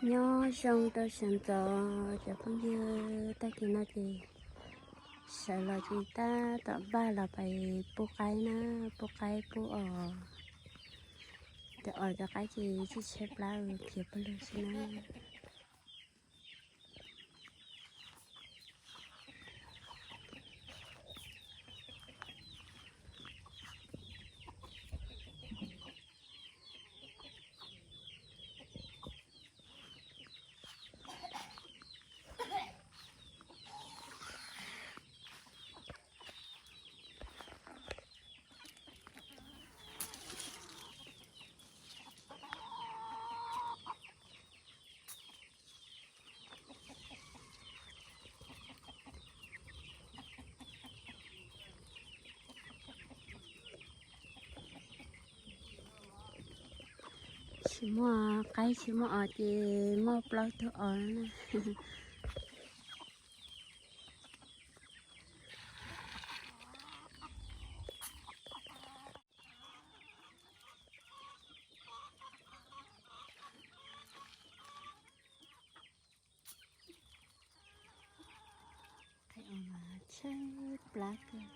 Nyob zoo rau sawv ntxov cov phooj ywg, tag kis no ces sawv los ces tab tom npaj los pais pub qaib na, pub qaib pub os. Cov os cov qaib ces tsis tshaib plab, khiav pawg lug xwb na. Tsis muaj qaib tsis muaj os ces muaj plaub tug os na. Tshaib plab kawg.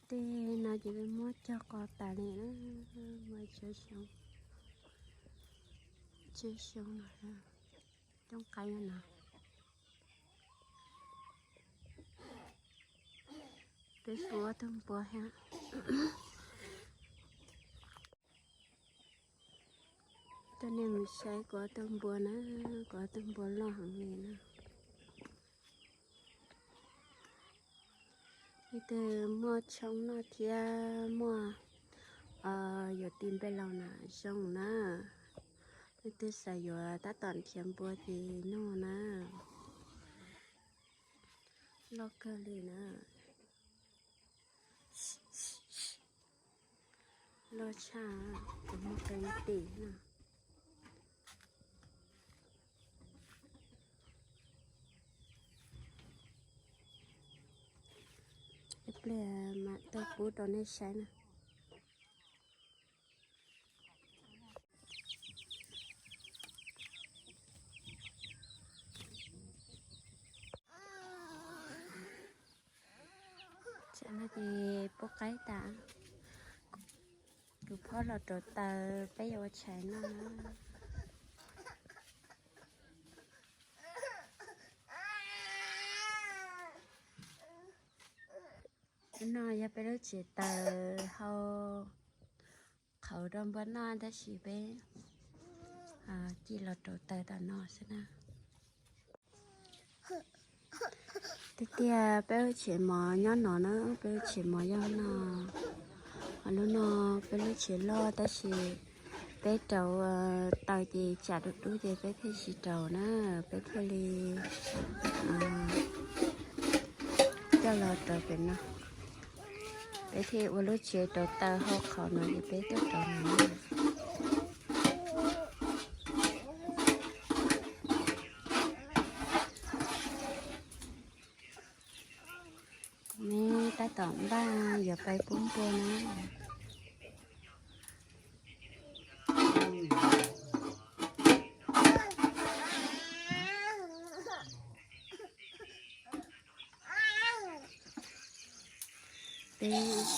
Tej no ces peb muab cog qos tas li na, muab tsawb xyoob, tsawb xyoob no, coob qaib no. Peb pub ob tug npua thiab. Coj nej mus saib kuv ob tug npua na, kuv ob tug npua loj heev li na. Leej twg muaj tshoob noj thiab muaj yuav ti npej laus na zoo na. Leej twg xav yuav tab tom nrhiav npua ces nug na. Loj kawg li na. Loj tshaj, kuv muaj qee tim na. Ib pliag mam tuaj pub rau nej saib na. Tam no ces pub qaib tas, kuv phob los rauv taws peb yuav ua tshais noj na. No yog peb lub tsev taws hau qhauv rau npua noj tab sis peb cia los rauv taws tom no xwb na. Tiag tiag peb lub tsev mov nyob no na, peb lub tsev mov yog no. Lub no peb lub tsev loj tab sis peb rauv taws ces tsam dub dub ces peb thiaj tsis rauv na, peb thiaj li coj los rauv pem no. Peb thiaj ua lub tsev rauv taws hau qhauv no ces peb tuaj rauv no. Neb tab tom npaj yuav pais pub npua na. Peb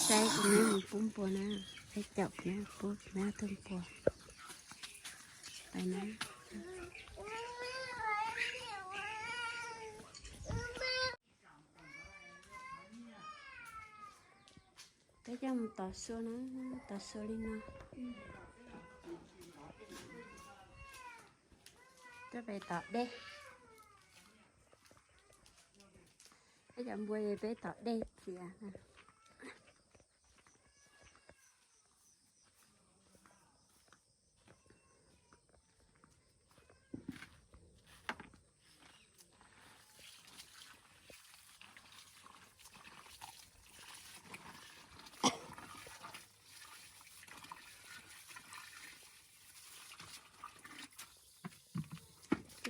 saib kuv neb mus pub npua na, peb caum kuv neb pub kuv neb tug npua. Pais na. Peb coj mus tov su na, tov su li no. Coj pem tom dej. Peb cov npua es peb tom dej txiav na.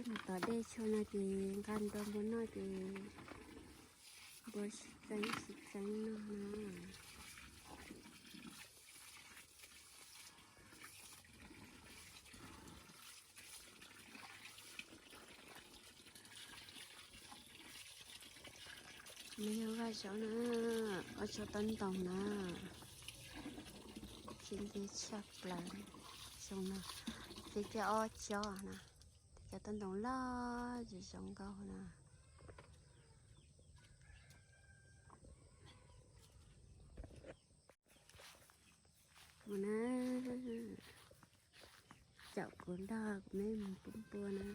Tom dej tshuav no ces nqa nrog npua noj ces npua sib txeeb sib txeeb noj na. Nws yog vaj zaub na, ob tsob taub ntoos na, txi ntse tshaj plaws. Zoo no, txi kiag ob tsob na, cov taub ntoos loj zoo nkauj na. Mus na, caum kuv nrog kuv me mus pub npua na.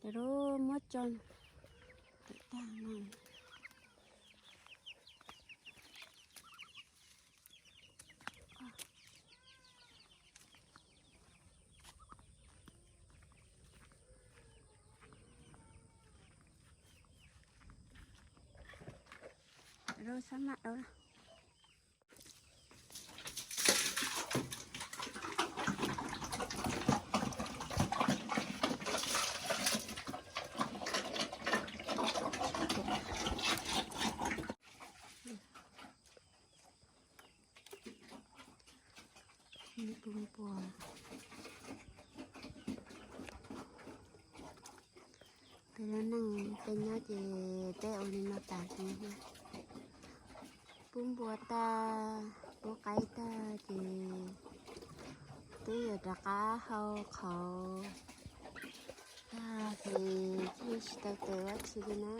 Ces lub muab tso tag no. Rau sab mam rau. Pub npua. Peb lub neej peb nyob ces peb ua li no tas li. Pub npua tag, pub qaib tag ces twb yuav rov qab hau qhauv tag ces yeej tsis tau tes ua tsi li na.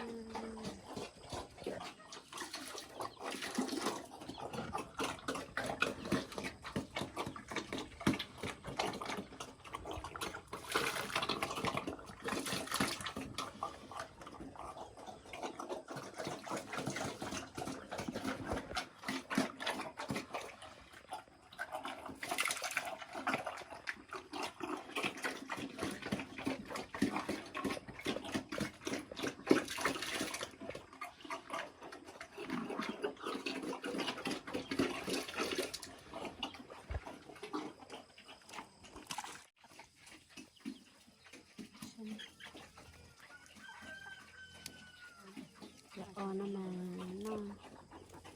Cov os no mas noj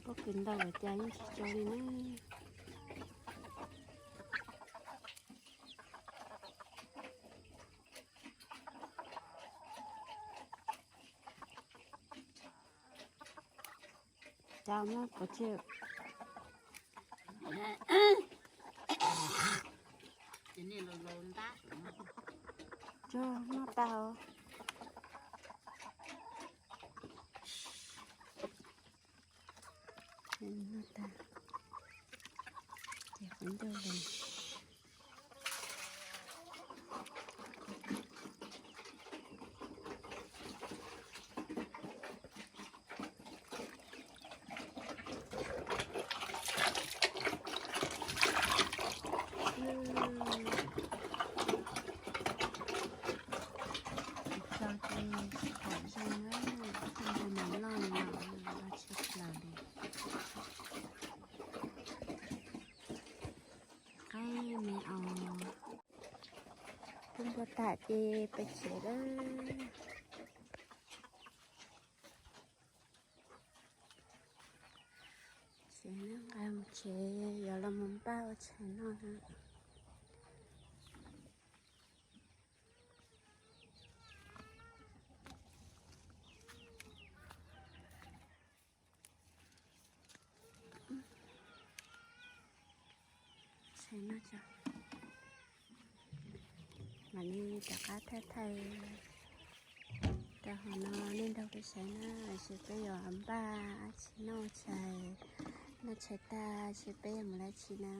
pob kws ntau los cas yeej tsis tso li na. Cas muab pov tseg. Tso noj tag. Noj tag ces qhov ncauj los. Tso ces tsis pom zoo na, ib tug npua mas loj li no, loj tshaj plaws li. Qaib me os. Pub npua tas ces peb tsev lawm. Tsev na, nqa mus tsev, yuav los mus npaj ua tshais noj na. Tshais noj tso, mam li rov qab thaij thaij rau hauv no nej nrog peb saib na, seb peb yuav npaj tsis noj tshais, noj tshais tag seb peb yuav mus dab tsi na.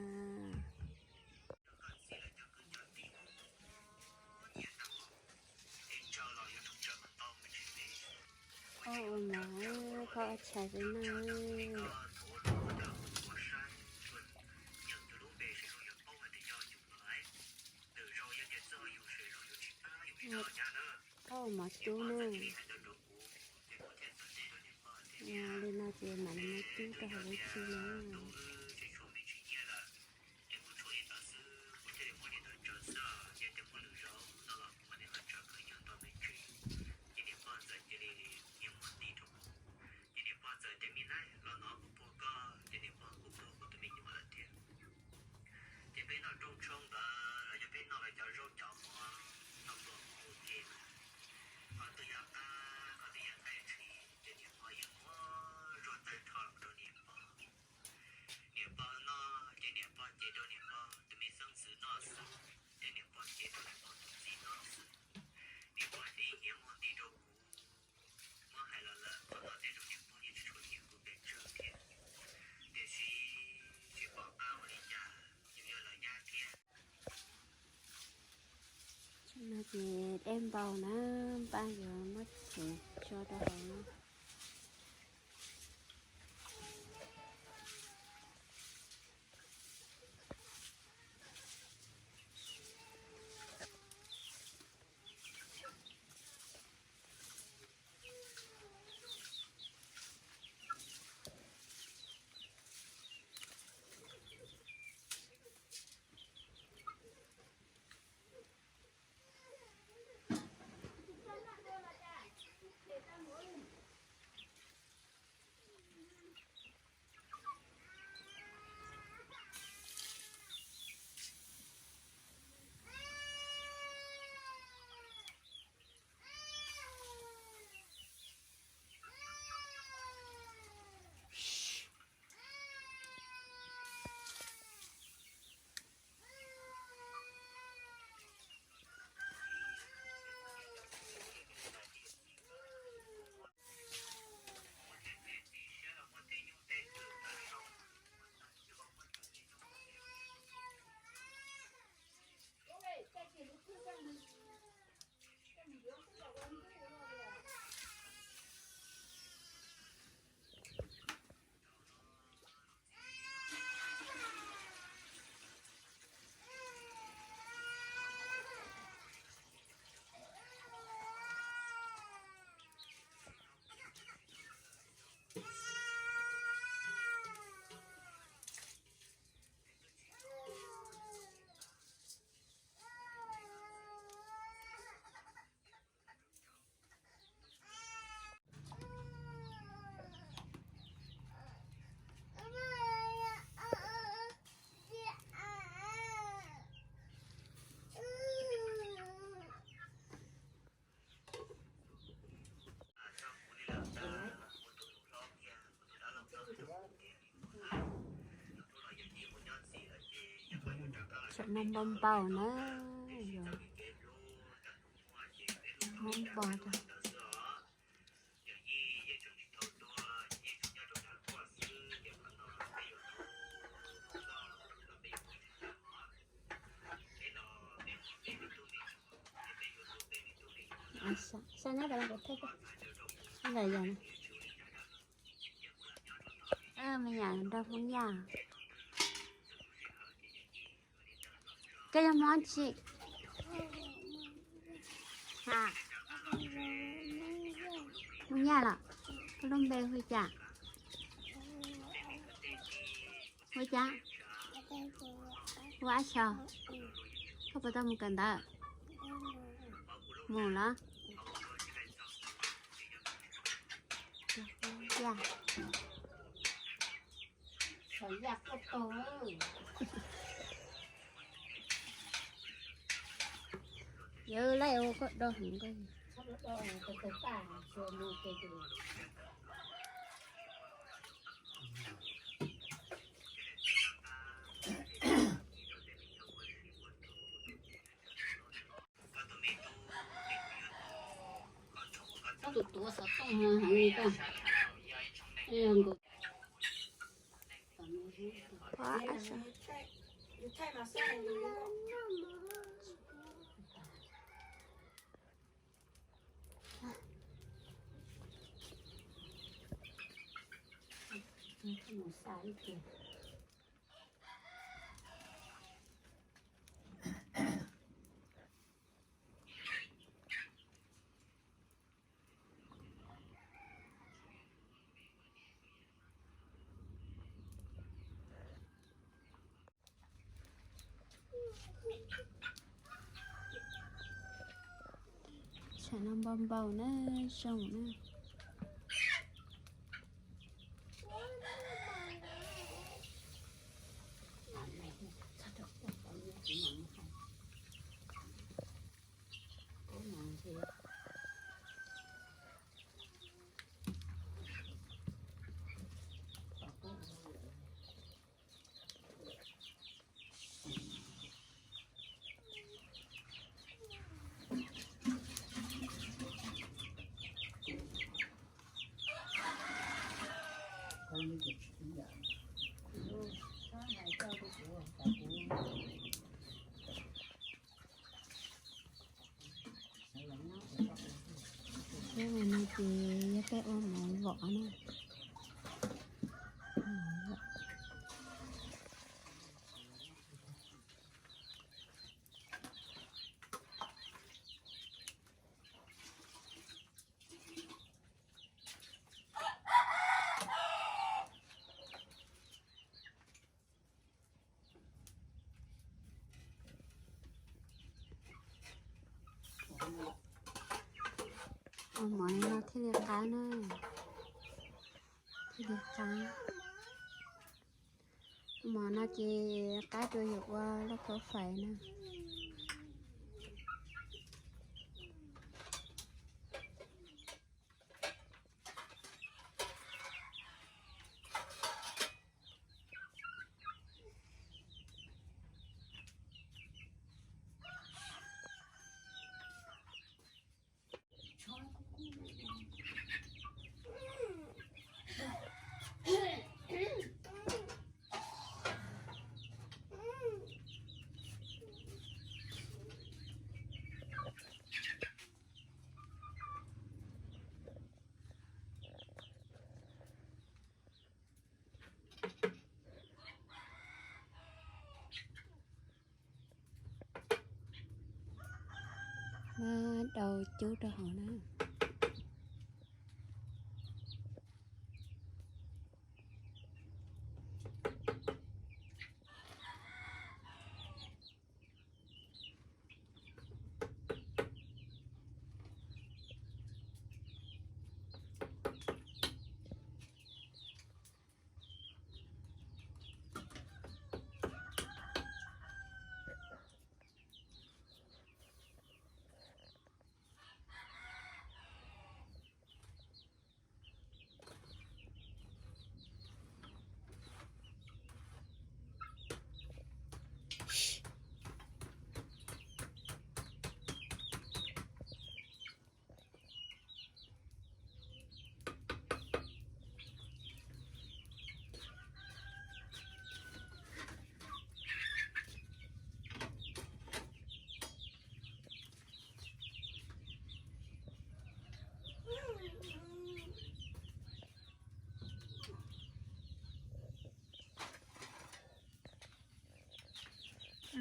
Ua mov, kho ua tshais peb noj. Kho ua mov cub na. Li no ces mam li muab cub rau hauv lub tshis na. Ces niam pog txawm tias, me na, los no kuv puag koj, ces niam pog kuj puag kuv tus me nyuam lawm thiab. Ces peb noj rooj tshoob ntawd los yog peb noj lawv cov zaub cov mov, noj pluas mus ua ke. Qhov twg yog qab, qhov twg yog nqaij tshis, ces niam pog yeej muab zuaj tawg rho rau niam pog. Niam pog noj ces niam pog cev rau niam pog tus me xeeb ntxwv noj xwb, ces niam pog cev rau niam pog tus txiv noj xwb. Niam pog ces ib hiav muag nti rau kuv. Muab hais los lawm qhov no tej zaum niam pog yeej tsis tshua nyiam kuv pes tsawg thiab, tiam sis tsis pom qab ua li cas, yus yog lawv nyab thiab. Tsam no ces dej npau na, npaj yuav muab txiv tso rau hauv no. Tsam no npau npau na, yuav muab npo rau. Xav nyob rau kuv thaij, me nyuam nrog Hmoob Yaj. Koj yog Hmoob tsi? Ha, Hmoob Yaj los? Koj lub npe hu li cas? Hu li cas? Hu Ab Xyos. Koj puas tau mus kawm ntawv? Mus los? Yaj. Yawg laij ua koj do heev koj. Koj tus tuav xov tooj heev li koj. Nkaus. Tsam no npau npau na, zoo na. Peb no ces yog peb ua mov vom na. Ua mov li no thiaj li qab na, thiaj li qab. Mov no ces qab rau yus ua lauj kaub fais na. Muab dau cub rau hauv na.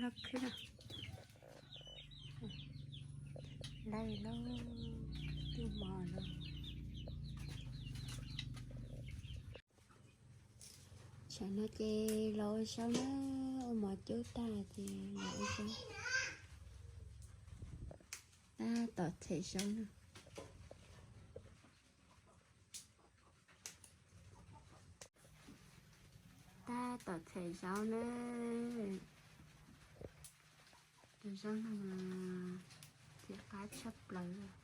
Laj khwb na. Laj loj, twb mos lawm. Tsam no ces los ua zaub na, ua mov cub tag ces los ua zaub. Tab tom txham zaub na. Tab tom txham zaub na. Tus zaub no mas txiv qab tshaj plaws.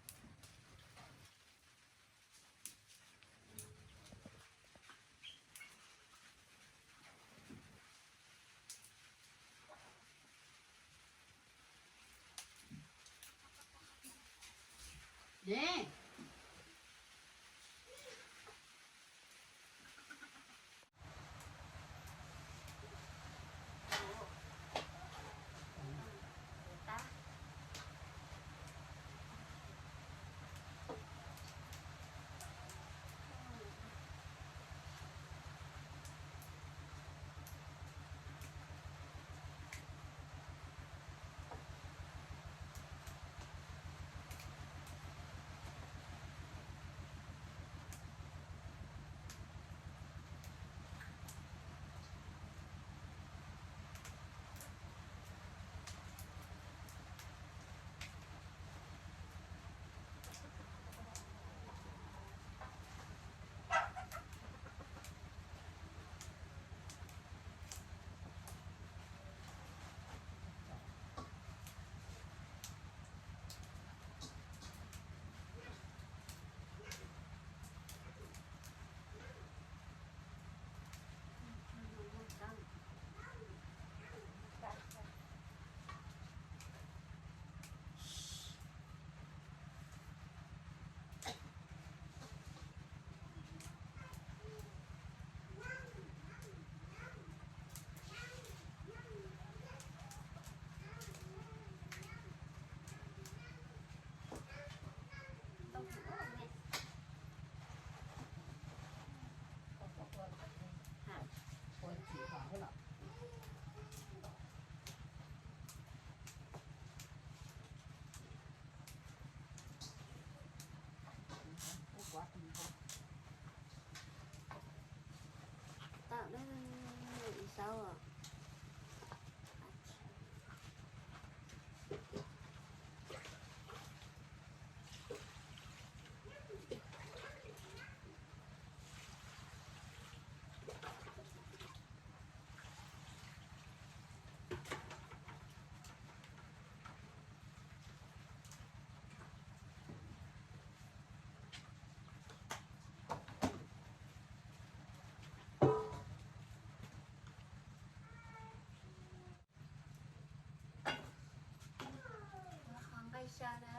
Xyaw na,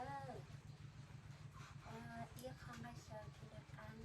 ib qho nqaij xyaw thiaj li qab.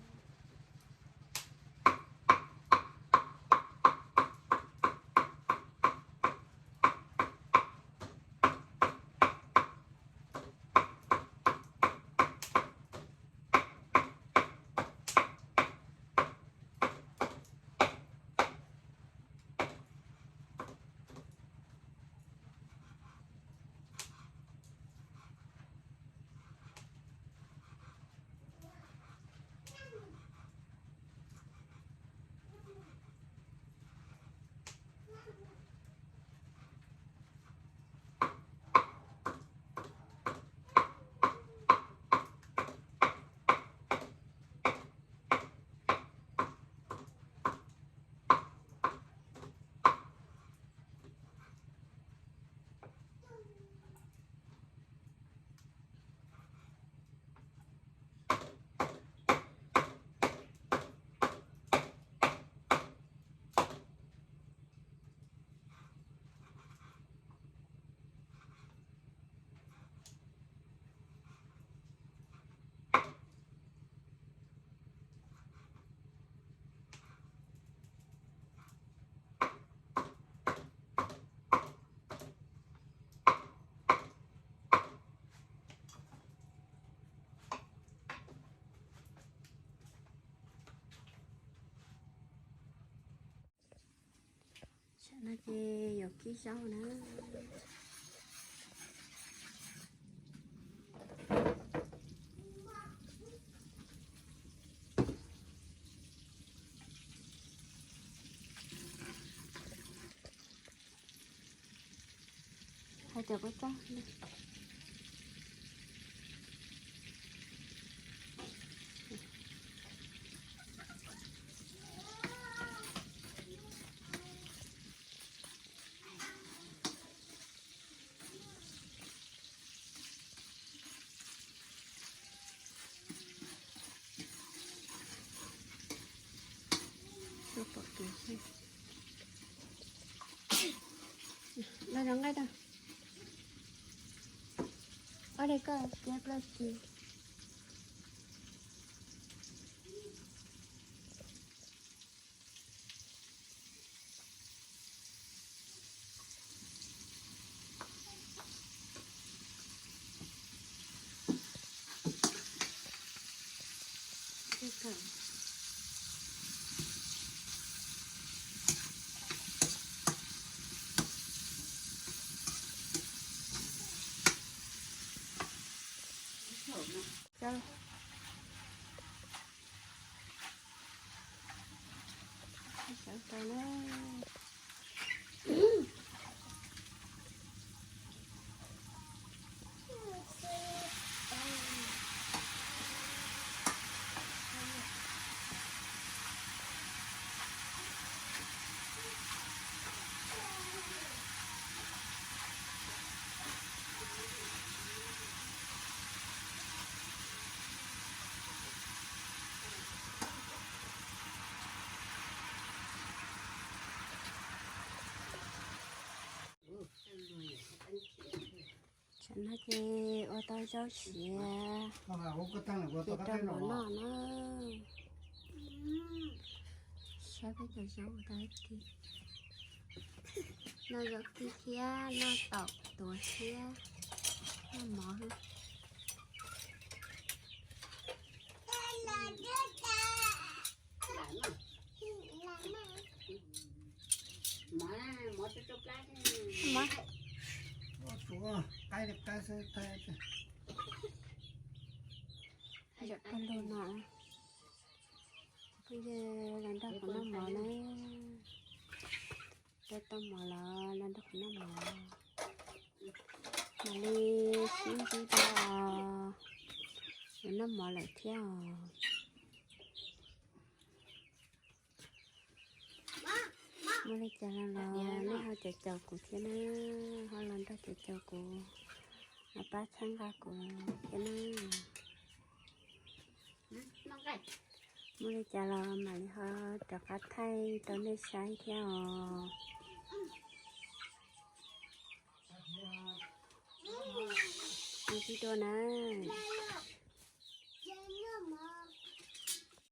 Tam no ces yuav kib zaub na. Hais cov kua txob. Los zoo nqaij tau. Ob de koj tiab plaub ci. Sawv tau na. Tam no ces ua tau zaub siav ces rau mov noj na. Saib peb cov zaub ua tau ib kis. Noj zaub kib thiab noj taum tuav thiab noj mov. Zaum koj lug no, phooj ywg los nrog kuv noj mov na. Rau tau mov los los nrog kuv noj mov. Mam li sib ntsib dua os, yuav noj mov lawm thiab os. Muaj li cas los los nej ho caum caum kuv thiab na, ho los nrog caum caum kuv, los pab txhawb nqa kuv thiab na. Muaj li cas los mam li ho rov qab thaij rau nej saib thiab os. Tib dua nawb.